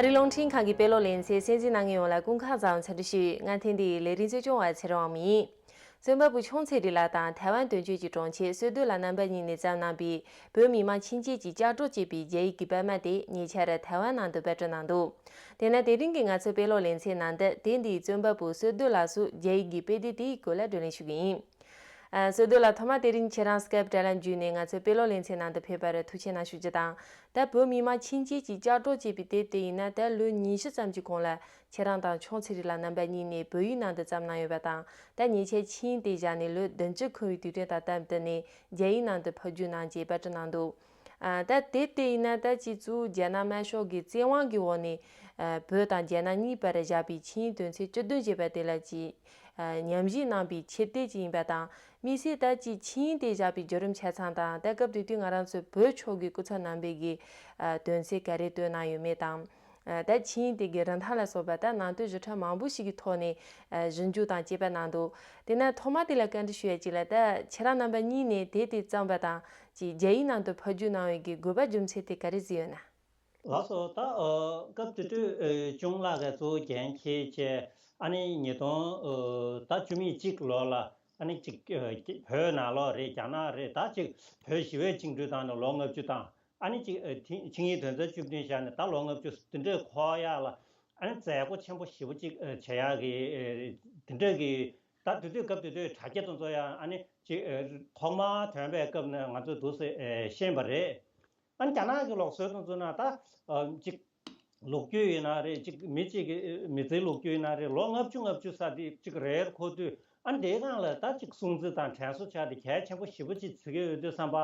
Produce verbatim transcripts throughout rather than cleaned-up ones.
རི་རླུང་འཕྲིན་ཁང་གི་དཔེ་ཀློག་ལེ་ཚན་གསན་གཟིགས་གནང་མཁན་ཡོངས་ལ་སྐུ་ཁམས་བཟང་འཚམས་འདྲི་ཞུ། ང་ཐེངས་འདིའི་ལས་རིམ་གཙོ་སྐྱོང་བ་ཚེ་རིང་དབང་མོ་ཡིན། རྩོམ་པ་པོ་ཆུང་ཚེ་རིང་ལགས་དང་ཐའེ་ཝན་དོན་གཅོད་ཀྱི་དྲུང་ཆེ་བསོད་སྡོད་ལགས་རྣམ་པ་གཉིས་ནས་བརྩམས་གནང་པའི་བོད་མི་མང་ཆིངས་ཡིག་ཅིག་ལྕགས་སྒྲོག་ཅེས་པའི་རྒྱ་ཡིག་གི་པར་མ་དེ་ཉེ་ཆར་ཐའེ་ཝན་ནང་དུ་པར་སྐྲུན་གནང་འདུག་དེས་ན་དེ་རིང་གི་ང་ཚོའི་དཔེ་ཀློག་ལེ་ཚན་ནང་དུ་དེབ་འདིའི་རྩོམ་པ་པོ་བསོད་སྡོད་ལགས་སུ་རྒྱ་ཡིག་གི་དཔེ་དེབ་དེའི་སྐོར་ལ་བགྲོ་གླེང་ཞུ་གི་ཡིན། ཨ། བསོད་སྡོད་ལགས། ཐོག་མ་དེ་རིང་ཁྱེད་རང་སྐེབ་དྲ་ལམ་བརྒྱུད་ནས་ང་ཚོའི་དཔེ་ཀློག་ལེ་ཚན་ནང་དུ་ཕེབས་པར་ཐུགས་རྗེ་གནང་ཞུ་རྒྱུ་དང་། ད་བོད་མི་མང་ཆིངས་ཡིག་ཅིག་ལྕགས་སྒྲོག་ཅེས་པའི་དེབ་དེ་ཡིན་ན་ད་ལོ་ཉི་ཤུ་ཙམ་གྱི་གོང་ལ་ཁྱེད་རང་དང་ཆུང་ཚེ་རིང་ལགས་རྣམ་པ་གཉིས་ནས་བོད་ཡིག་ནང་དུ་བརྩམས་གནང་ཡོད་པ་དང་། ད་ཉེ་ཆར་ཆིངས་ཡིག་དེ་བཞག་ནས་ལོ་བདུན་ཅུ་འཁོར་བའི་དུས་སྟོན་དང་སྟབས་བསྟུན་ནས་རྒྱ་ཡིག་ནང་དུ་ཕབ་བསྒྱུར་གནང་རྗེས་པར་སྐྲུན་གནང་འདུག་ཨ། ད་དེབ་དེ་ཡིན་ན་ད་ཅིག་གཙོ་བོ་རྒྱ་ནག་དམར་ཤོག་གི་བཙན་དབང་གི་འོག་ནས། ཨ། བོད་དང་རྒྱ་ནག་གཉིས་བར་བཞག་པའི་ཆིངས་ཡིག་དོན་ཚན་བཅུ་བདུན་ཞེས་པ་དེ་ལ་ཅིག་ཨ། ཉམས་ཞིབ་གནང་པའི་ཕྱིར་དེབ་ཅིག་ཡིན་པ་དང་། དམིགས་བསལ་ད་ཅིག་ཆིངས་ཡིག་དེ་བཞག་པའི་བརྒྱུད་རིམ་ཆ་ཚང་དང་། ད་སྐབས་དེ་དུས་ང་རང་ཚོའི་བོད་ཕྱོགས་ཀྱི་སྐུ་ཚབ་རྣམ་པས་ཀྱི། ཨ། དོན་ཚན་ག་རེ་བཏོན་གནང་ཡོད་མེད་དང་། ཨ། ད་ཆིངས་ཡིག་དེ་གི་རིན་ཐང་ལ་སོགས་པ་ད་ནང་དོན་ཞིབ་ཕྲ་མང་པོ་ཞིག་གི་ཐོག་ནས། ཨ། ཞིབ་འཇུག་དང་དཔྱད་པ་གནང་འདུག་དེ་ན་ཐོག་མ་དེ་ལ་བཀའ་འདྲི་ཞུ་ཡ་ཅིག་ལ། ད་ཁྱེད་རང་རྣམ་པ་གཉིས་ནས་དེབ་དེ་བརྩམས་པ་དང་། ཅིག་རྒྱ་ཡིག་ནང་དུ་ཕབ་བསྒྱུར་གནང་བའི་གི་དགོས་པ་རྒྱུ་མཚན་དེ་ག་རེ་གཟིགས་ཡོད་ན། ལགས་སོ། ད་ཨ། སྐབས་དེ་དུས་ཨ། གཅུང་ལགས་ཀྱིས་གཙོ་བོ་འགན་འཁྱེར་བྱས། ཨ་ནི་ཉིས་སྟོང་ཨ། ད་བཅུ་མེད་གཅིག་ལོ་ལ། ཨ་ནི་གཅིག་ཨ། བོད་ནང་ལོགས་རེད། རྒྱ་ནག་རེད། ད་གཅིག་བོད་ཞི་བའི་བཅིངས་འགྲོལ་བཏང་ནས་ལོ་ལྔ་བཅུ་དང་། ཨ་ནི་གཅིག་ཨ། ཆིངས་ཡིག་དོན་ཚན་བཅུ་བདུན་བཞག་ནས་ད་ལོ་ལྔ་བཅུ་དེ་འདྲའི་འཁོར་ཡག་ལ། ཨ་ནི་མཛད་སྒོ་ཆེན་པོ་ཞེ་པོ་གཅིག་ཨ། བྱེད་ཡག་གི་ཨ། དེ་འདྲ་གི། ད་དེ་དུས་སྐབས་དེ་དུས་དྲ་རྒྱ་དེ་ཚོ་ཡང་ཨ་ནི་གཅིག་ཨ། ཐོག་མར་ཐོན་པའི་སྐབས་ནས་ང་ཚོས་འདུག་སེ་ཨ། ཤེས་པ་རེད། ཨ་ནི་རྒྱ་ནག་གི་ལུགས་སྲོལ་དང་བཙུགས་ན་ད། ཨ། གཅིག་ལོ་རྒྱུས་ཡིན་ན་རེད། གཅིག་མི་གཅིག་གི་མི་ཚེའི་ལོ་རྒྱུས་ཡིན་ན་རེད། ལོ་ལྔ་བཅུ་ལྔ་བཅུ་ས་དེ་གཅིག་རེར་འཁོར་དུས། ཨ་ནི་དེའི་སྒང་ལ་ད་གཅིག་སྲུང་བརྩི་དང་དྲན་གསོ་བྱ་དེ་གལ་ཆེན་པོ་ཞེ་པོ་ཅིག་བརྩི་གི་ཡོད་དུས་ཙམ་པ།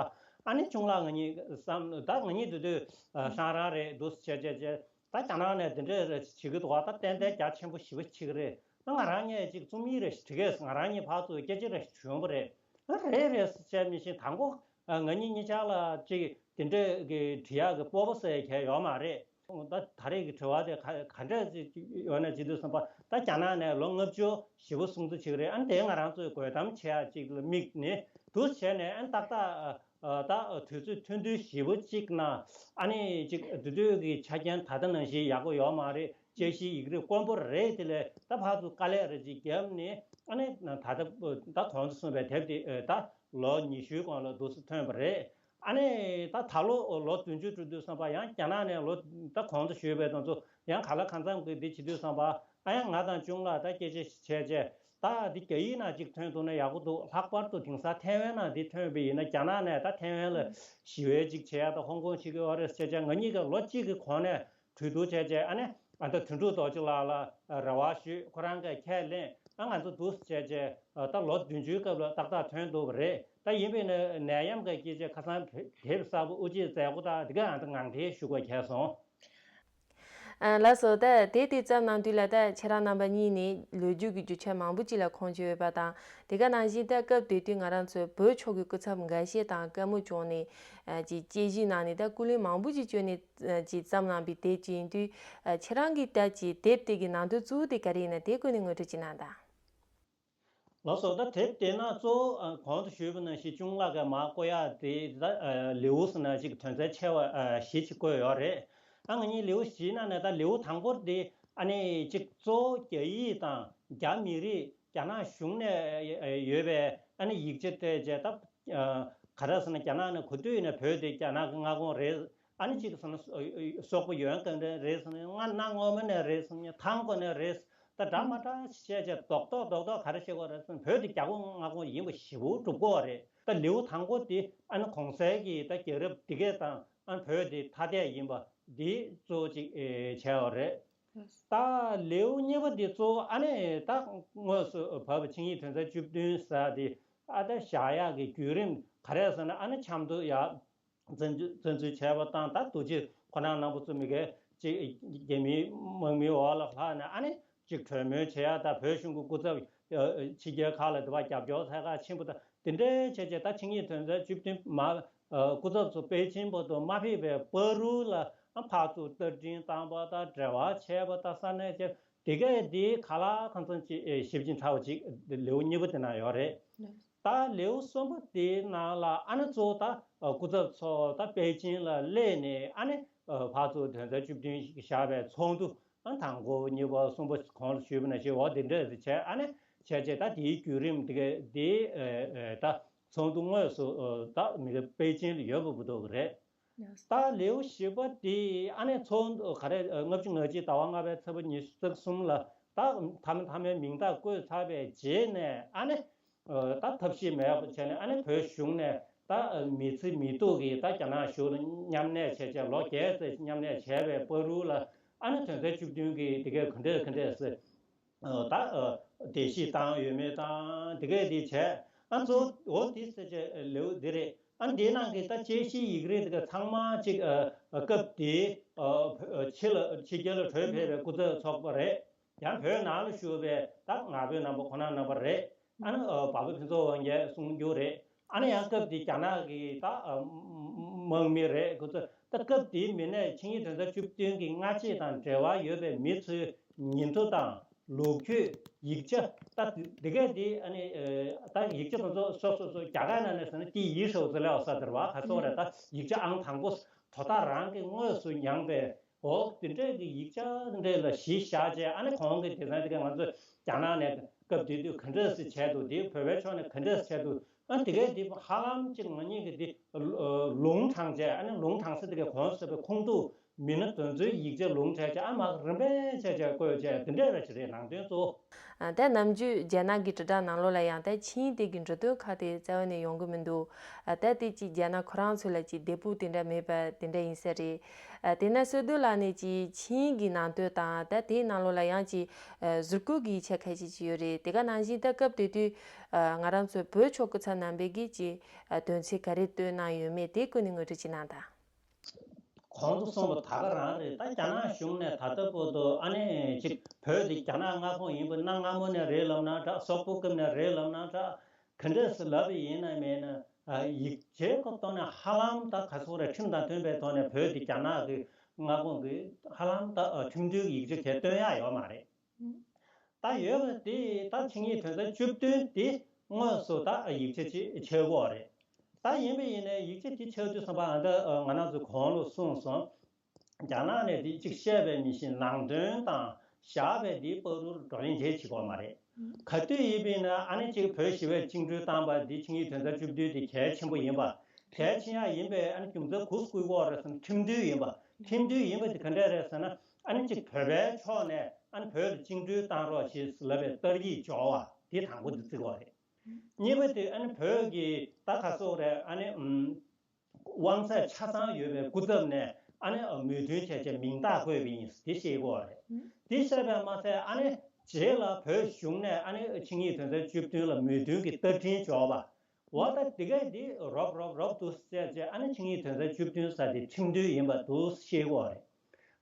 ཨ་ནི་གཅུང་ལགས་ང་གཉིས་བསམ། ད་ང་གཉིས་དེ་དུས་ཨ། ཧྲང་རང་རེད། འདུག་སེ་བྱས་བྱས་བྱས། ད་རྒྱ་ནག་ནས་དེ་འདྲས་རེ་བྱེད་ཀྱི་འདུག་བ། ད་ཏན་ཏན་རྒྱ་ཆེན་པོ་ཞེ་པོ་བྱེད་ཀྱི་རེད། ད་ང་རང་ངས་ཅིག་རྩོམ་ཡིག་རེ་ཞིག་བྲིས་ཀྱི་ཡོད། ང་རང་གཉིས་ཕར་ཚུར་སྐད་ཆ་རེ་ཞིག་བྱུང་བ་རེད། ཨ། རེད་རེད་ཟེར་བྱས་མི་ཤེས། དང་པོ་ཨ། ང་གཉིས་གཉིས་ཆ་ལ་ཅིག་དེ་འདྲས་ཀྱི་འབྲི་ཡག་གི་སྤོབས་པ་ཟེར་མཁན་ཡོད་མ་རེད། ད་ད་རེས་ཀྱི་དྲི་བ་དེ་ག་ག་འདྲས་ཅིག་ཡོད་ན་བྱེད་དུས་ཙམ་པ། ད་རྒྱ་ནག་ནས་ལོ་ལྔ་བཅུ་ཞེ་པོ་སྲུང་བརྩི་བྱེད་ཀྱི་རེད། ཨ་ནི་དེ་ང་རང་ཚོས་དགོད་གཏམ་བྱེད་ཡག་ཅིག་ལ་དམིགས་ནས་འདུག་བྱས་ནས། ཨ་ནི་ཏག་ཏག་ཨ། ད་དུས་ཚོད་ཐུང་ཐུང་ཞེ་པོ་གཅིག་ནང་། ཨ་ནི་གཅིག་དེ་དུས་ཀྱི་ཆ་རྐྱེན་ད་ལྟ་ནང་བཞིན་ཡག་པོ་ཡོད་མ་རེད། དཔྱད་གཞི་ཡིག་རིགས་དཀོན་པོ་རེད། དེ་ལས་ད་ཕར་ཚུར་དཀའ་ལས་རེ་ཅིག་བརྒྱབ་ནས། ཨ་ནི་ད་ལྟ་ད་གོང་དུ་གསུངས་པའི་དེབ་དེ་ད་ལོ་ཉི་ཤུའི་གོང་ལ་འདུག་སེ་ཐོན་པ་རེད། ཨ་ནི་ད་ད་ལོ་ལོ་བདུན་ཅུ་འགྲོ་དུས་ཙམ་པ། ཡང་རྒྱ་ནག་ནས་ལོ་ད་གོང་དུ་ཞུས་པའི་དོན་ཚོ་ཡང་ག་ལ་གང་འཚམ་གྱི་འདི་བྱེད་དུས་ཙམ་པ། ཨ། ཡང་ང་དང་གཅུང་ལགས་ད་སྐད་ཆ་བྱས་བྱས། ད་འདི་རྒྱ་ཡིག་ནང་ཅིག་ཐོན་ཐུབ་ན་ཡག་པོ་འདུག་ལྷག་པར་དུ་དེང་སང་ཐའེ་ཝན་ནང་འདི་ཐོན་པ་ཡིན་ན། རྒྱ་ནག་ནས་ད་ཐའེ་ཝན་ལ་ཞི་བའི་ཅིག་བྱེད་ཡག་དང་ཧོང་ཀོང་བྱེད་ཀྱི་ཡོད་རེད་ཟེར་བྱས། ང་གཉིས་ཀྱིས་ལོ་གཅིག་གི་གོང་ནས་གྲོས་བསྡུར་བྱས་བྱས། ཨ་ནི་ཨ། ད་དོན་གྲུབ་རྡོ་རྗེ་ལགས་ལ་རེ་བ་ཞུས། ཁོ་རང་གིས་ཁས་ལེན། ཨ། ང་ཚོ་འདུག་སེ་བྱས་བྱས། ཨ། ད་ལོ་བདུན་ཅུའི་སྐབས་ལ་ཏག་ཏག་ཐོན་འདུག་པ་རེད། ད་ཡིན་པས་ན་ནད་ཡམས་ཀྱི་སྐད་ཆ་ཁ་སང་དེབ་གསར་པ་དབུ་འབྱེད་མཛད་སྒོ་དང་དེ་ག་ཨ། ད་ངང་འཕྲད་ཞུ་དགོས་བྱས་སོང་། ཨ། ལགས་སོ། ད་དེབ་དེ་བརྩམས་གནང་དུས་ལ། ད་ཁྱེད་རང་རྣམ་པ་གཉིས་ནས་ལོ་རྒྱུས་ཀྱི་རྒྱུ་ཆ་མང་པོ་ཅིག་ལ་ཁུངས་བཅོལ་ཡོད་པ་དང་། དེ་ག་ནང་བཞིན་ད་སྐབས་དེ་དུས་ང་རང་ཚོའི་བོད་ཕྱོགས་ཀྱི་སྐུ་ཚབ་འགའ་ཤས་དང་བཀའ་མོལ་བྱུང་ནས། ཨ། ཅིག་དཔྱད་ཞིབ་གནང་ནས། ད་སྐུ་ལས་མང་པོ་ཅིག་བསྐྱོན་ནས། ཨ། ཅིག་བརྩམས་གནང་པའི་དེབ་ཅིག་ཡིན་དུས། ཨ། ཁྱེད་རང་གིས་ད་ཅིག་དེབ་དེ་གི་ནང་དོན་གཙོ་བོ་དེ་ག་རེ་ཡིན་ན། དེ་སྐོར་ནས་ངོ་སྤྲོད་ཅིག་གནང་དང་། ལགས་སོ། ད་དེབ་དེ་ནང་གཙོ་བོ་ཨ། གོང་དུ་ཞུས་པ་ནང་བཞིན་གཅུང་ལགས་ཀྱིས་མར་བཀོད་ཡག་དེ། ད་ཨ། ལེའུ་ཟེར་ན་ཅིག་དོན་ཚན་ཆེ་བ་ཨ། བཞི་ཅིག་བཀོད་ཡོད་རེད། ཨ། ང་གཉིས་ལེའུ་བཞིའི་ནང་ནས་ད་ལེའུ་དང་པོ་དེ། ཨ་ནི་ཅིག་གཙོ་བོ་རྒྱ་ཡིག་དང་རྒྱ་མི་རིགས། རྒྱ་ནག་གཞུང་ནས་ཡོད་པའི་ཨ་ནི་ཡིག་ཆ་དེ་བྱས། ད་ཨ། ག་རེ་ཟེར་ན། རྒྱ་ནག་ནས་ག་དུས་ཡིན་ན་བོད་དེ་རྒྱ་ནག་གི་མངའ་ཁོངས་རེད། ཨ་ནི་གཅིག་ཟེར་ན་སོག་པོ་ཡོན་ཀེང་རེད་ཟེར་ན། མངའ་གནའ་སྔ་མོ་ནས་རེད་ཟེར་ན། ཐང་གོ་ནས་རེད། ད་འདྲ་མ་འདྲ་བཤད་བྱས་རྡོག་རྡོག་རྡོག་རྡོག་ག་རེ་བཤད་དགོས་རེད་ཟེར་ན། བོད་དེ་རྒྱ་མགོ་མངའ་ཁོངས་ཡིན་པ་ཞེ་པོ་སྒྲུབ་དགོས་རེད། ད་ལེའུ་དང་པོ་དེ་ཨ་ནི་གོང་གསལ་གྱི་ད་རྒྱལ་རབས་འདི་གས་དང་། ཨ་ནི་བོད་དེ་ཐ་དད་ཡིན་པ་འདི་གཙོ་བོ་གཅིག་ཨེ་བྱས་པ་རེད། ད་ལེའུ་གཉིས་པ་འདི་གཙོ་བོ་ཨ་ནི་ད་དངོས་སུ་བབས་པ་ཆིངས་ཡིག་དོན་ཚན་བཅུ་བདུན་ཟེར་དེ། ཨ། ད་བཞག་ཡག་གི་བརྒྱུད་རིམ་ག་རེ་ཟེར་ན། ཨ་ནི་ཆབ་མདོ་ཡར་བཙན་འཛུལ་བཙན་འཛུལ་བྱས་པ་དང་། ད་རྡོ་རྗེ་ཁོ་རང་རྣམ་པ་ཚོ་མི་སྒེར་ཅིག་རྒྱ་མིའི་དམག་མིའི་འོག་ལ་ལྷག་ནས། ཨ་ནི་ཅིག་གྲོས་མོལ་བྱེད་ཡག་དང་། བོད་གཞུང་གི་སྐུ་ཚབ་ཕྱི་རྒྱལ་ཁག་ལ་དེ་བ་རྒྱབ་སྐྱོར་ཐད་ཀར་ཕྱིན་པ་དང་། དེ་འདྲའི་བྱས་བྱས་ད་ཆིངས་ཡིག་དོན་ཚན་བཅུ་བདུན་མ་སྐུ་ཚབ་ཚོ་པེ་ཅིན་བར་དུ་མ་ཕེབས་པའི་བར་དུ་ལ། ཨ། ཕར་ཚུར་བརྡ་འཕྲིན་བཏང་པ་དང་། འབྲེལ་བ་བྱས་པ་དང་། ས་གནས་བཅས། དེ་གས་དེ་ག་ལ་གང་འཚམ་ཅིག་ཨེ། ཞིབ་ཅིང་ཕྲ་བ་ཅིག་ལེའུ་གཉིས་པ་དེ་ནང་ཡོད་རེད། ད་ལེའུ་གསུམ་པ་དེའི་ནང་ལ་ཨ་ནི་གཙོ་བོ་ད་སྐུ་ཚབ་ཚོ་ད་པེ་ཅིན་ལ་སླེབས་ནས། ཨ་ནི་ ཕར་ཚུར་དོན་ཚན་བཅུ་བདུན་ཞིག་བཞག་པའི་ཚོགས་འདུ། ཨ་དང་པོ་གཉིས་པ་གསུམ་པ་གོང་ལ་ཞུས་པ་ནང་བཞིན་འོ་དེ་འདྲ་ཞིག་བྱས། ཨ་ནི་བྱས་རྗེས་ད་དེའི་བརྒྱུད་རིམ་དེ་ག་དེ་ད་ཚོགས་འདུ་དངོས་སུ་ད་མི་ག་པེ་ཅིན་ལ་ཡོད་པ་བུ་དོག་གི་རེད། ད་ལེའུ་བཞི་པ་དེ་ཨ་ནི་ཚོགས་འདུ་ག་རེ་ལྔ་བཅུ་ང་གཅིག་ཟླ་བ་ལྔ་པའི་ཚེས་པ་ཉི་ཤུ་རྩ་གསུམ་ལ་ད་མཐའ་མ་མཐའ་མའི་མིང་རྟགས་བཀོད་ཚར་བའི་རྗེས་ནས་ཨ་ནི། ད་ཐབས་ཤེས་མེད་པ་བྱས་ནས་ཨ་ནི་བོད་གཞུང་ནས་ད་མི་ཚེ་མི་སྡུག་གིས་ད་རྒྱ་ནག་གཞུང་ལ་མཉམ་གནས་བྱས་བྱས་ལོ་བརྒྱད་ཙམ་མཉམ་གནས་བྱས་པའི་བར་དུ་ལ་ཨ་ནི་དོན་ཚན་བཅུ་བདུན་གྱི་དེ་གས་ག་འདྲས་ག་འདྲས་སེ་ད་བརྡལ་བཤིག་བཏང་ཡོད་མེད་དང་དེ་གས་དེ་བྱས། ཨ་གཙོ་བོ་འོ་དེ་ཟེར་བྱས་ལེའུ་འདི་རེད། ཨ་འདིའི་ནང་གི་ད་དཔྱད་གཞིའི་ཡིག་རིགས་དེ་གས་ཚང་མ་གཅིག་སྐབས་དེའི་ཕྱི་ལ་ཕྱི་རྒྱལ་ལ་བྲོས་ཕེབས་པའི་སྐུ་ཚབ་ཚོགས་པ་རེད། ཡང་བོད་ནང་ལ་བཞུགས་པའི་ད་ང་ཕོད་རྣམ་པ་ཁོ་ན་རྣམ་པ་རེད། ཨ་ནི་ཨ་བ་ཕུན་ཚོགས་དབང་རྒྱལ་གསུང་རྒྱུ་རེད། ཨ་ནི་ཡང་སྐབས་དེ་རྒྱ་ནག་གི་ད་ཨ་དམག་མི་རེད། ཁོ་ཚོ་ད་སྐབས་དེའི་མི་སྣས་ཆིངས་ཡིག་དོན་ཚན་བཅུ་བདུན་གྱི་སྔ་རྗེས་དང་འབྲེལ་བ་ཡོད་པའི་མི་ཚོའི་ཉིན་ཐོ་དང་ལོ་རྒྱུས། ཡིག་ཆ་ད་འདི་གས་དེ་ཨ་ནི་ཨ་ད་ཡིག་ཆ་དེ་ཚོ་སོ་སོ་སོ་རྒྱ་གར་ནང་ནས་ཟེར་ན་དེ་ཡིག་ཧྲོ་ཟེར་ལེ་བ་ས་དེར་བ་ག་སོགས་རེད། ད་ཡིག་ཆ་ཨང་དང་པོ་དོ་བདག་རང་གི་དངོས་སུ་མྱངས་པའི། འོ་དེ་འདྲས་ཀྱི་ཡིག་ཆ་དེ་འདྲས་ལ་གཞི་བཞག་བྱས། ཨ་ནི་གོང་གི་དེ་ཚན་དེ་ག་ང་ཚོས་རྒྱ་ནག་ནས་སྐབས་དེ་དུས་ག་འདྲས་སེ་བྱས་འདུག་དེ་བོད་པའི་ཕྱོགས་ནས་ག་འདྲས་སེ་བྱས་འདུག་ཨ་དེ་གས་དེ་ཧ་ལམ་གཅིག་ང་གཉིས་ཀྱི་དེ་ལུང་དྲངས་བྱས། ཨ་ནི་ལུང་དྲངས་ས་དེ་གས་གོང་ཟེར་བའི་ཁུངས་གཏུགས་མི་སྣ་དེ་ཚོའི་ཡིག་ཆ་ལུང་དྲངས་བྱས། ཨ་མ་རིམ་པས་བྱས་བྱས་བཀོད་བྱས་དེ་འདྲས་ར་ཅིག་རེད། ནང་དོན་གཙོ་བོ། ཨ་ད་ནམ་རྒྱུན་རྒྱ་ནག་གི་དྲིལ་བསྒྲགས་ནང་ལོགས་ལ་ཡང་ད་ཆིངས་ཡིག་དེ་གི་འབྲི་དོན་ཁག་དེ་རྩ་བ་ནས་ཡོང་གི་མི་འདུག་ཨ་ད་དེ་ཅིག་རྒྱ་ནག་ཁོ་རང་ཚོ་ལ་ཅིག་བདེ་པོ་དེ་འདྲ་མེད་པ་དེ་འདྲ་ཡིན་ས་རེད། ཨ་དེ་ན་བསོད་རྡོར་ལགས་ནས་ཅིག་ཆིངས་ཡིག་གི་ནང་དོན་དང་ད་དེའི་ནང་ལོགས་ལ་ཡང་ཅིག་ཨ་ཟུར་བཀོད་ཀྱི་ཡིག་ཆ་ཁ་ཤས་ཅིག་ཡོད་རེད། དེ་ག་ནང་བཞིན་ད་སྐབས་དེ་དུས་ཨ་ང་རང་ཚོ་བོད་ཆོལ་སྐུ་ཚབ་རྣམ་པས་ཀྱིས་ཅིག་ཨ་དོན་ཚན་ག་རེ་བཏོན་གནང་ཡོད་མེད་དེ་སྐོར་ནས་ངོ་སྤྲོད་ཅིག་གནང་དང་། གོང་དུ་གསུངས་པ་ད་ག་རང་རེད། ད་རྒྱ་ནག་གཞུང་ནས་ད་ལྟ་བར་དུ་ཨ་ནི་ཅིག་བོད་དེ་རྒྱ་ནག་མངའ་ཁོངས་ཡིན་པ་གནའ་སྔ་མོ་ནས་རེད་ལབ་ན་འདྲ། སོག་པོ་སྐབས་ནས་རེད་ལབ་ན་འདྲ། ག་འདྲས་སེ་ལབ་པ་ཡིན་ན་མེད་ན་ཡིག་ཆའི་ཐོག་ནས་ཧ་ལམ་ད་ག་སོག་རེད། ཁྲིམས་དང་མཐུན་པའི་ཐོག་ནས་བོད་དེ་རྒྱ་ནག་གི་མངའ་ཁོངས་ཀྱི་ཧ་ལམ་ད་ཁྲིམས་མཐུན་གྱི་ཡིག་ཆ་གས་སྟོན་ཡག་ཡོད་མ་རེད། ད་ཡོད་པ་དེ་ད་ཆིངས་ཡིག་དོན་ཚན་བཅུ་བདུན་དེ་དངོས་སུ་ད་ཡིག་ཆ་ཅིག་ཆགས་ཀྱི་ཡོད་རེད། ད་ཡིན་པ་ཡིན་ནའི་ཡིག་ཆ་དེ་ཆགས་དུས་ཙམ་པ་ཨ་ད་ང་རང་ཚོ་གོང་ལ་གསུངས་སོང་། རྒྱ་ནག་ནས་དེ་གཅིག་བཤད་པའི་མི་ཤེས་ནང་དོན་དང་བཞག་པའི་དེའི་བར་དུ་བགྲོ་གླེང་བྱེད་བྱེད་དགོས་མ་རེད། ག་དུས་ཡིན་པ་ཡིན་ན་ཨ་ནི་གཅིག་བོད་ཞི་བས་བཅིངས་འགྲོལ་བཏང་པ་འདི་ཆིངས་ཡིག་དོན་ཚན་བཅུ་བདུན་དེ་གལ་ཆེན་པོ་ཡིན་པ། གལ་ཆེ་ཡག་ཡིན་པའི་ཨ་ནི་རྒྱུ་མཚན་གུ་སུ་བསྐུལ་གྱི་ཡོད་རེད་ཟེར་ན་ཁྲིམས་མཐུན་ཡིན་པ། ཁྲིམས་མཐུན་ཡིན་པ་དེ་ག་འདྲས་རེད་ཟེར་ན་ཨ་ནི་གཅིག་བོད་པའི་ཕྱོགས་ནས་ཨ་ནི་བོད་ལ་བཅིངས་འགྲོལ་བཏང་རོགས་ཞེས་ལབ་པའི་བསྟར་སྙིང་འཇོག་པ་དེ་དང་པོ་དེ་བརྩི་གི་ཡོད་རེད། གཉིས་པ་དེ་ཨ་ནི་བོད་ཀྱི་ད་ག་སོག་རེད། ཨ་ནི་ཨམ། དབང་ཚད་ཆ་ཚང་ཡོད་པའི་སྐུ་ཚབ་ནས་ཨ་ནི་མོས་མཐུན་བྱས་བྱས་མིང་རྟགས་བཀོད་པ་ཡིན་དེ་བཤད་ཀྱི་ཡོད་རེད། དེ་བཤད་པས་མ་ཚད་ཨ་ནི་རྗེས་ལ་བོད་གཞུང་ནས་ཨ་ནི་ཆིངས་ཡིག་དོན་ཚན་བཅུ་བདུན་ལ་མོས་མཐུན་གྱི་རྟགས་འཕྲིན་འཇོག་པ། འོ་ད་འདི་གས་འདི་རོབ་རོབ་རོབ་ཏུ་བཤད་བྱས་ཨ་ནི་ཆིངས་ཡིག་དོན་ཚན་བཅུ་བདུན་ཟེར་དེ་ཁྲིམས་མཐུན་ཡིན་པ་འདུག་བཤད་ཀྱི་ཡོད་རེད།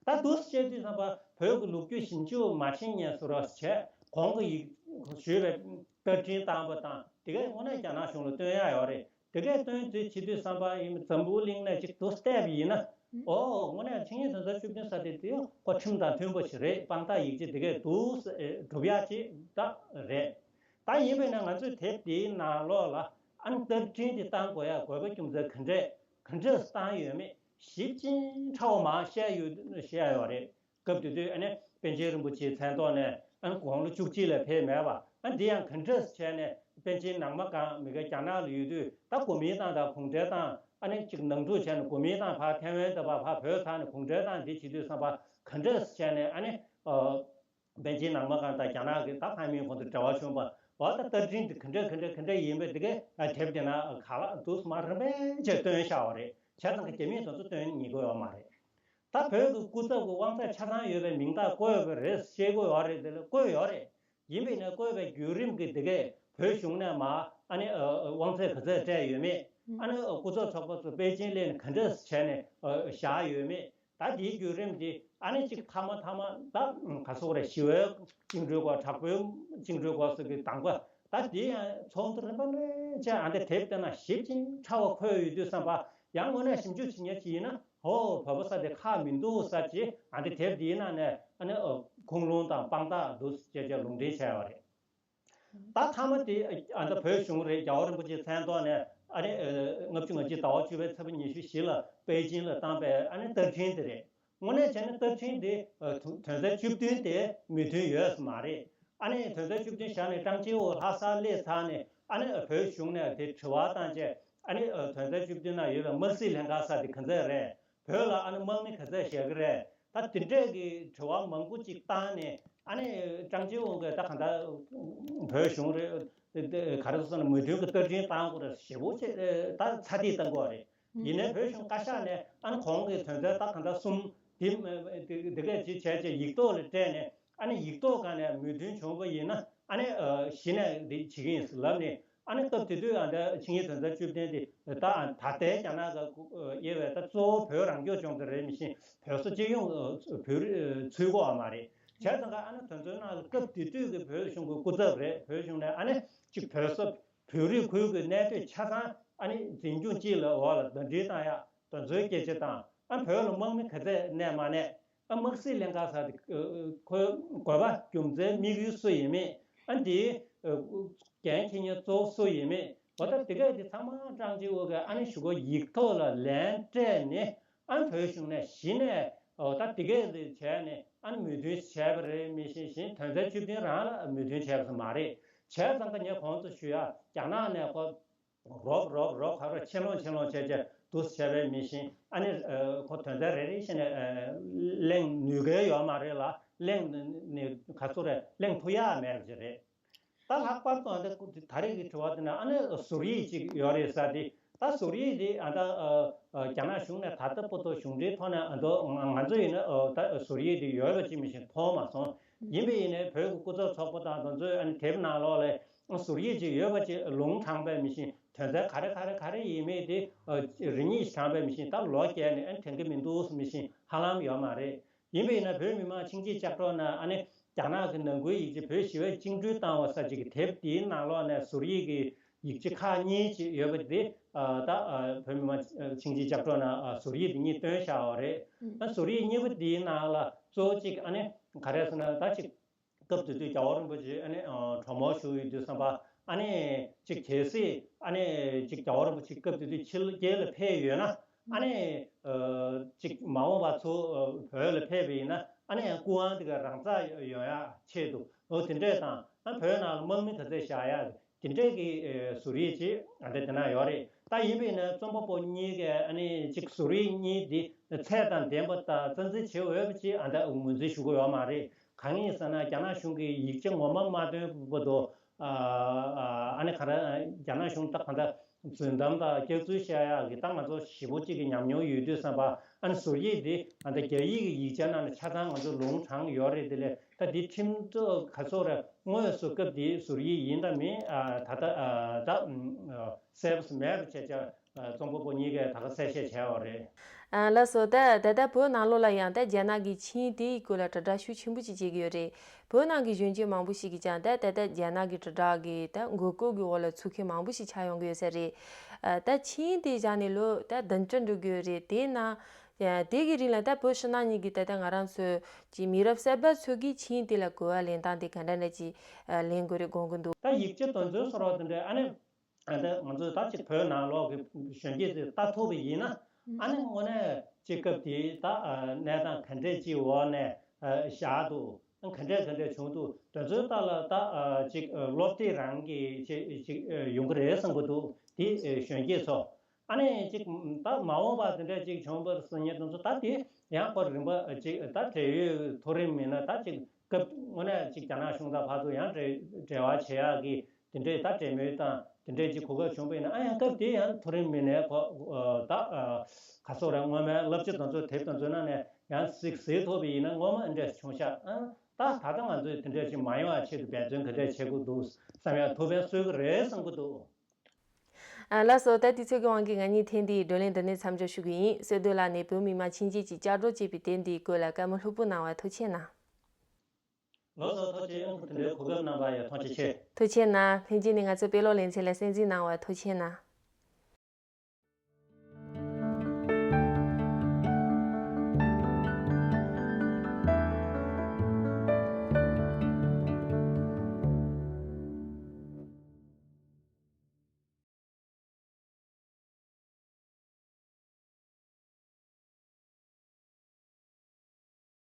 ད་འདུག་བཤད་དུས་ཙམ་པ་བོད་ཀྱི་ལོ་རྒྱུས་ཞིབ་འཇུག་མ་བྱེད་མཁན་སུ་རོགས་བྱས་གོང་གི་ཡིག་ཞུས་པའི་རྟགས་འཕྲིན་བཏང་པ་དང་དེ་གས་དངོས་གནས་རྒྱ་ནག་གཞུང་ལ་སྟོན་ཡག་ཡོད་རེད། དེ་གས་སྟོན་དུས་བྱེད་དུས་ཙམ་པ་ཡིན་འཛམ་བུ་གླིང་ནས་ཅིག་ཏུ་བལྟས་པ་ཡིན་ན། ཨོ་དངོས་གནས་ཆིངས་ཡིག་དོན་ཚན་བཅུ་བདུན་ཟེར་དེ་དེ་ཁོ་ཁྲིམས་དང་མཐུན་པ་ཞིག་རེད། དཔང་རྟགས་ཡིག་ཆ་དེ་གས་འདུག་སྒྲུབ་ཡག་ཅིག་ད་རེད། ད་ཡིན་པས་ན་ང་ཚོས་དེབ་དེའི་ནང་ལོགས་ལ་ཨ་ནི་རྟགས་འཕྲིན་དེ་བཏང་དགོས་ཡག་དགོས་པ་རྒྱུ་མཚན་ག་འདྲས་ག་འདྲས་བཏང་ཡོད་མེད་ཞིབ་ཅིང་ཕྲ་བ་མང་བཤད་ཡོད་བཤད་ཡོད་རེད། སྐབས་དེ་དུས་ཨ་ནི་པཎ་ཆེན་རིན་པོ་ཆེའི་མཚན་ཐོག་ནས་ཨ་ནི་དགུང་ལོ་བཅུ་གཅིག་ལས་ཕེབས་མེད་པ། ཨ་འདི་ཡང་ག་འདྲས་བྱས་ནས་པཎ་ཆེན་ནང་མ་གང་མི་དགེ་རྒྱ་ནག་ལ་ཡོད་དུས་ད་གོ་མིན་ཏང་དང་གུང་ཁྲན་ཏང་ཨ་ནི་གཅིག་ནང་འཁྲུག་བྱས་ནས་གོ་མིན་ཏང་ཕར་ཐེ་ཝན་དུ་ཕར་ཕར་བོད་ཚར་ནས་གུང་ཁྲན་ཏང་འདི་བྱེད་དུས་ཙམ་པ་ག་འདྲས་བྱས་ནས་ཨ་ནི་ཨ། པཎ་ཆེན་ནང་མ་གང་དང་རྒྱ་ནག་གི་ད་ཕ་མིང་གོང་དུ་འབྲེལ་བ་བྱུང་བ། འོ་ད་རྟགས་འཕྲིན་འདི་ག་འདྲ་ག་འདྲ་ག་འདྲ་ཡིན་པས་འདི་གའི་དེབ་དེ་ན་ག་ལ་འདུག་མ་རིམ་པས་བྱས་སྟོན་བཞག་པ་རེད། བྱས་ཙང་གི་རྒྱ་མིས་དེ་ཚོ་སྟོན་ཉེས་དགོས་ཡོད་མ་རེད། ད་བོད་ཀྱི་སྐུ་ཚབ་ཀྱི་དབང་ཚད་ཆ་ཚང་ཡོད་པའི་མིང་རྟགས་བཀོད་ཡོད་པ་རེད་ཤེས་དགོས་ཡོད་རེད། དེ་ལ་བཀོད་ཡོད་རེད། ཡིན་པས་ན་བཀོད་པའི་བརྒྱུད་རིམ་གྱི་འདི་གའི་བོད་གཞུང་ནས་མ་ཨ་ནི་དབང་ཚད་ག་ཚད་སྤྲད་ཡོད་མེད། ཨ་ནི་སྐུ་ཚབ་ཚོགས་པ་ཚོ་པེ་ཅིན་སླེབས་ནས་ག་འདྲ་བྱས་ནས་བཞག་ཡོད་མེད། ད་དེའི་བརྒྱུད་རིམ་དེ་ཨ་ནི་གཅིག་མཐའ་མ་མཐའ་མ་ད་ག་སོག་རེད། ཞི་བའི་བཅིངས་འགྲོལ་སྐོར་དྲག་པོའི་བཅིངས་འགྲོལ་སྐོར་སོགས་ཀྱི་དང་པོ་ད་དེ་ཡང་ཚོགས་འདུ་རིམ་པ་ལས་བྱས་ཨ་འདི་དེབ་དེ་ན་ཞིབ་ཅིང་ཕྲ་བ་འཁོད་ཡོད་དུས་ཙམ་པ་ཡང་དངོས་གནས་ཞིབ་འཇུག་བྱེད་མཁན་ཅིག་ཡིན་ན་ཧོ་བོད་པ་ས་དེ་ཁག་མི་འདུག་ས་ཅིག་ཨ་འདི་དེབ་དེའི་ནང་ནས་ཨ་ནི་ཁུངས་ལུང་དང་དཔང་རྟགས་འདུག་ཅེས་བྱས་ལུང་འདྲེན་བྱས་པ་རེད། ད་མཐའ་མ་དེ་ཨ་ད་བོད་གཞུང་རེད། རྒྱལ་བ་རིན་པོ་ཆེའི་མཚན་ཐོག་ནས་ ཨ་ནི་ཨ་ལྔ་བཅུ་ང་གཅིག་ཟླ་བ་བཅུ་པའི་ཚེས་པ་ཉི་ཤུ་བཞི་ལ་པེ་ཅིན་ལ་བཏང་པའི་ཨ་ནི་བསྟར་འཕྲིན་དེ་རེད། དངོས་གནས་བྱས་ན་བསྟར་འཕྲིན་དེ་ཨ་དོན་དོན་ཚན་བཅུ་བདུན་དེ་མོས་མཐུན་ཡོད་ས་མ་རེད། ཨ་ནི་དོན་ཚན་བཅུ་བདུན་བཞག་ནས་ཀྲང་ཅིན་ཝུ་ལྷ་སར་སླེབས་ཚར་ནས་ཨ་ནི་ཨ་བོད་གཞུང་ནས་དེ་དྲི་བ་བཏང་བྱས། ཨ་ནི་ཨ་དོན་ཚན་བཅུ་བདུན་ནང་ཡོད་པའི་དམག་སྲིད་ལྷན་ཁང་ཟེར་དེ་ག་ཚད་རེད། བོད་ལ་ཨ་ནི་དམག་མི་ག་ཚད་བཞག་གི་རེད། ད་དེ་འདྲས་ཀྱི་དྲི་བ་མང་པོ་ཅིག་བཏང་ནས། ཨ་ནི་ཀྲང་ཅིན་ཝུ་གིས་ད་གང་ལྟར་བོད་གཞུང་རེད། ག་རེ་ཟེར་ན་མོས་མཐུན་གྱི་བསྟར་འཕྲིན་བཏང་དགོས་རེད། ཞེ་པོ་ཅིག་ད་ཚ་ཐིག་བཏང་དགོས་རེད། ཡིན་ནའི་བོད་གཞུང་བཀའ་ཤག་ནས་ཨ་ནི་གོང་གི་དོན་ཚན་ད་གང་ལྟར་གསུམ་དེ་དེ་གས་ཅིག་བྱས་བྱས་ཡིག་ཐོག་ལ་སྤྲད་ནས། ཨ་ནི་ཡིག་ཐོག་སྒང་ནས་མོས་མཐུན་བྱུང་བ་ཡིན་ན། ཨ་ནི་ཨ་གཞི་ནས་འདི་བྱེད་ཀྱི་ཡིན་ལབ་ནས། ཨ་ནི་སྐབས་དེ་དུས་ཨ་ད་ཆིངས་ཡིག་དོན་ཚན་བཅུ་བདུན་དེ་ད་ད་ལྟའི་རྒྱ་ནག་གི་དབྱེ་བའི་ད་གཙོ་བོ་བོད་རང་སྐྱོང་ལྗོངས་དེ་རེད། མི་ཤེས་བོད་ས་སྤྱི་ཡོངས་བོད་རིགས་ཚུད་ཀྱི་ཡོད་མ་རེད། བྱས་ཙང་ཀ་ཨ་ནི་དོན་ཚན་ནང་ལ་སྐབས་དེ་དུས་ཀྱི་བོད་གཞུང་གི་སྐུ་ཚབ་རེད། བོད་གཞུང་ནས་ཨ་ནི་གཅིག་བོད་ས་བོད་རིགས་ཁུལ་གྱི་གནས་སྡོད་ཆ་ཚང་ཨ་ནི་འཛིན་སྐྱོང་སྤྱི་ལ་འོག་ལ་ཟླ་སྒྲིལ་བཏང་ཡག་དེ་ཚོའི་སྐད་ཆ་དང་། ཨ་བོད་ལ་དམག་མི་ག་ཚད་གནས་མ་གནས། ཨ་དམག་སྲིད་ལྷན་ཁང་ཟེར་དེ་ཁོའི་དགོས་པ་རྒྱུ་མཚན་དམིགས་ཡུལ་སུ་ཡིན་མིན། ཨ་འདིའི་འགན་འཁྱེར་མཁན་གཙོ་བོ་སུ་ཡིན་མིན། འོ་ད་དེ་གས་དེ་ཚང་མ་ཀྲང་ཅིན་ཝུ་གིས་ཨ་ནི་གཞུག་གུ་ཡིག་ཐོག་ལ་ལན་སྤྲད་ནས། ཨ་བོད་གཞུང་ནས་གཞི་ནས་འོ་ད་དེ་གས་དེ་བྱས་ནས་ཨ་ནི་མོས་མཐུན་བྱས་པ་རེད། མི་ཤེས་བཞིན་དོན་ཚན་བཅུ་བདུན་རང་ལ་མོས་མཐུན་བྱས་པ་མ་རེད། བྱས་ཙང་ཀ་ངས་གོང་དུ་ཞུ་ཡ་རྒྱ་ནག་ནས་ཁོ། རོབ་རོབ་རོབ་ག་རེ་ཆེ་ལོང་ཆེ་ལོང་བྱས་བྱས་འདུག་སེ་བྱས་པའི་མི་ཤེས། ཨ་ནི་ཁོ་དོན་ཚན་རེ་རེ་བཞིན་ནས་གླེང་ནུས་མཁན་ཡོད་མ་རེད་ལ། གླེང་ནི་ག་ཚོད་རེད། གླེང་ཐུབ་ཡ་མེད་པ་ཅིག་རེད། ད་ལྷག་པར་དུ་ཨ་ད་ད་རེས་ཀྱི་དྲི་བ་དེ་ནི་ཨ་ནི་ཟུར་ཡིག་ཅིག་ཡོད་རེད་ཟེར་དེ། ད་ཟུར་ཡིག་དེ་ཨ་ད་རྒྱ་ནག་གཞུང་ནས་ད་ལྟ་བར་དུ་གཞུང་འབྲེལ་ཐོག་ནས་ཨ་ད་ང་ཚོ་ཡིན་ན་ད་ཟུར་ཡིག་དེ་ཡོད་པ་ཅིག་མི་ཤེས། མཐོང་མ་སོང་། ཡིན་པ་ཡིན་ནའི་བོད་ཀྱི་སྐུ་ཚབ་ཚོགས་པ་དང་དེ་ཚོས་ཨ་ནི་དེབ་ནང་ལོགས་ལ་ཟུར་ཡིག་ཅིག་ཡོད་པ་ཅིག་ལུང་དྲངས་པའི་མི་ཤེས། དོན་ཚན་ག་རེ་ག་རེ་ག་རེ་ཡིན་མིན་དེ་རེ་གཉིས་དྲངས་པའི་མི་ཤེས། ད་ལོ་བརྒྱད་ནས་ཨ་ནི་དྲན་གྱི་མི་འདུག་མི་ཤེས། ཧ་ལམ་ཡོད་མ་རེད། ཡིན་པ་ཡིན་ན་བོད་མི་མང་ཆིངས་ཡིག་ལྕགས་སྒྲོག་ནང་ཨ་ནི་རྒྱ་ནག་གི་ནང་ཁུལ་ཡིག་ཆ་བོད་ཞི་བས་བཅིངས་འགྲོལ་བཏང་བ་ཟེར་ཅིག་གི་དེབ་དེའི་ནང་ལོགས་ནས་ཟུར་ཡིག་གི་ཡིག་ཆ་ཁག་གཉིས་ཅིག་ཡོད་པ་དེ། ད་བོད་མི་མང་ཆིངས་ཡིག་ལྕགས་སྒྲོག་ནང་ཟུར་ཡིག་དེ་གཉིས་བཏོན་བཞག་པ་རེད། ཨ་ཟུར་ཡིག་གཉིས་པོ་དེའི་ནང་ལ་གཙོ་བོ་གཅིག་ཨ་ནི་ག་རེ་ཟེར་ན། ད་ཅིག་སྐབས་དེ་དུས་རྒྱལ་བ་རིན་པོ་ཆེ་ཨ་ནི་གྲོས་མོལ་ཞུ་ཡོད་དུས་ཙམ་པ། ཨ་ནི་ཅིག་གལ་སྲིད་ཨ་ནི་ཅིག་རྒྱལ་བ་རིན་པོ་ཆེ་སྐབས་དེ་དུས་ཕྱི་རྒྱལ་ལ་ཕེབས་ཡོད་ན། ཨ་ནི་ཅིག་མ་འོངས་པ་ཚུར་བོད་ལ་ཕེབས་པ་ཡིན་ན་ཨ་ནི་ཡང་སྐུ་དབང་དེ་ག་རང་འཇགས་ཡོང་ཡ་ཆེད་དུ། འོ་དེ་འདྲས་དང་། ཨ་བོད་ནང་ལ་དམག་མི་ག་ཚད་བཞག་ཡ། དེ་འདྲས་ཀྱི་ཟུར་ཡིག་ཅིག་ཨ་འདྲ་དེ་ན་ཡོད་རེད། ད་ཡིན་པས་ན་རྩོམ་པ་པོ་གཉིས་ཀས་ཨ་ནི་ཅིག་ཟུར་ཡིག་གཉིས་འདི་ཚད་དང་ལྡན་པ་དང་རྩ་འཛིན་བྱེད་འོས་པ་ཅིག་ཨ་འདྲ་ངོས་འཛིན་ཞུ་གི་ཡོད་མ་རེད། གང་ཡིན་ཟེར་ན་རྒྱ་ནག་གཞུང་གིས་ཡིག་ཆ་ངོ་མ་མ་བཏོན་བར་དུ། ཨ་ནི་ག་རེ་རྒྱ་ནག་གཞུང་ད་གང་ལྟར་རྫུན་གཏམ་དང་སྐྱག་རྫུན་བཤད་ཡག་གི་ད་ང་ཚོ་ཞེ་པོ་ཅིག་གི་ཉམས་མྱོང་ཡོད་དུས་ཙམ་པ། ཨ་ནི་ཟུར་ཡིག་འདི་ཨ་ད་རྒྱ་ཡིག་གི་ཡིག་ཆ་ནང་ནས་ཆ་ཚང་ང་ཚོ་ལུང་དྲངས་ཡོད་རེད། དེ་ལས་ད་འདི་ཁྲིམས་ཐོག་ག་ཚོད་རེད། དངོས་སུ་སྐབས་དེའི་ཟུར་ཡིག་ཡིན་དང་མིན་ཨ་ད་ལྟ་ཨ་ད་ཨ་གསལ་པོ་མེད་པ་བྱས་བྱས་ཨ་རྩོམ་པ་པོ་གཉིས་ཀས་ད་ག་གསལ་བཤད་བྱས་པ་རེད། ཨ་ལགས་སོ། ད་ད་ལྟ་བོད་ནང་ལོགས་ལ་ཡང་ད་རྒྱ་ནག་གི་ཆིངས་དེའི་སྐོར་ལ་དྲིལ་བསྒྲགས་ཤུགས་ཆེན་པོ་ཅིག་བྱེད་ཀྱི་ཡོད་རེད། བོད་ནང་གི་གཞོན་སྐྱེས་མང་པོ་ཞིག་གིས་ཀྱང་ད་ད་ལྟ་རྒྱ་ནག་གི་དྲིལ་བསྒྲགས་ཀྱི་ད་མགོ་སྐོར་གྱི་འོག་ལ་ཚུད་མཁན་མང་པོ་ཞིག་ཆགས་ཡོང་གི་ཡོད་ས་རེད། ཨ་ད་ཆིངས་དེ་བཞག་ནས་ལོ་ད་བདུན་ཅུ་འགྲོ་གི་ཡོད་རེད། དེས་ན་ཡ་དེ་གི་རིང་ལ་ད་བོད་ཕྱི་ནང་གཉིས་ཀྱི་ད་ལྟ་ང་རང་ཚོའི་ཀྱི་མི་རབས་གསར་པ་ཚོ་གིས་ཆིངས་དེ་ལ་གོ་བ་ལེན་སྟངས་དེ་ག་འདྲ་འདྲ་ཅིག་ཨ་ལེན་དགོས་རེད་དགོངས་ཀྱི་འདུག་ད་ཡིག་ཆ་དོན་ཚན་སོགས་དེ་འདྲ་ཨ་ནི་ཨ་ནི་ང་ཚོས་ད་ཅིག་བོད་ནང་ལོགས་ཀྱི་གཞོན་སྐྱེས་ཚོས་ལྟ་ཐུབ་པ་ཡིན་ན། ཨ་ནི་དངོས་གནས་ཅིག་སྐབས་དེའི་ད་གནས་སྟངས་ག་འདྲས་ཅིག་འོག་ནས་བཞག་འདུག་ག་འདྲས་ག་འདྲས་བྱུང་འདུག་དོན་ཚན་ལྟར་ལ་ད་ཅིག་སློབ་ཁྲིད་རང་གི་ཅིག་ཅིག་ཡོང་གི་རེད་བསམ་གྱི་འདུག་དེ་གཞོན་སྐྱེས་ཚོ། ཨ་ནི་ཅིག་ད་མ་འོངས་པ་དེ་འདྲ་ཅིག་བྱུང་བར་སོང་ཉིན་དེ་ཚོ་ད་དེ་ཡང་སྐོར་རིམ་པ་ཅིག་ད་བགྲེས་ཡོད་མཐོ་རིམ་མིན་ན་ད་ཅིག་སྐབས་དངོས་གནས་ཅིག་རྒྱ་ནག་གཞུང་དང་བར་དུ་ཡང་འབྲེལ་འབྲེལ་བ་བྱེད་ཡག་གི་དེ་འདྲས་ད་འབྲེལ་མོལ་དང་དེ་འདྲས་ཅིག་གོ་སྐབས་བྱུང་བ་ཡིན་ན། ཨ་ཡང་སྐབས་དེ་ཡང་མཐོ་རིམ་མི་སྣའི་གོ་ད་ག་ཚོད་རེད། སྔོན་མའི་བསླབ་བྱ་དེ་ཚོ་དེབ་དེ་ཚོའི་ནང་ནས་ཡང་གཟིགས་གཟིགས་ཐུབ་པ་ཡིན་ན་ངོ་མ་འདྲས་བྱུང་ཤག་ཨ་ད་ད་ལྟ་ང་ཚོས་དེ་འདྲས་ཅིག་མ་ཡོང་བ་ཆེད་དུ་འབད་བརྩོན་ག་འདྲས་བྱེད་དགོས་འདུག་བསམ་ཡག་ཐུགས་ཕན་གསོས་ཀྱི་རེད་བསམ་གྱི་འདུག་ཨ་ལགས་སོ། ད་དུས་ཚོད་ཀྱི་དབང་གིས་ང་གཉིས་ཐེངས་འདིའི་བགྲོ་གླེང་འདི་ནས་མཚམས་འཇོག་ཞུ་གི་ཡིན། བསོད་སྡོད་ལགས་ནས་བོད་མི་མང་ཆིངས་ཡིག་ཅིག་བསྐྱར་སྒྲོག་བྱས་པའི་དེབ་འདིའི་སྐོར་ལ་བཀའ་མོལ་ལྷུག་པོ་གནང་བར་ཐུགས་རྗེ་གནང་། ལགས་སོ། ཐུགས་རྗེ་ཆེ། དེ་འདྲའི་གོ་སྐབས་གནང་བར་ཡང་ཐུགས་རྗེ་ཆེ། ཐུགས་རྗེ་གནང་། ལྷན་རྒྱས་ནས་ང་ཚོའི་དཔེ་ཀློག་ལེ་ཚན་ལ་གསན་གཟིགས་གནང་བར་ཐུགས་རྗེ་གནང་།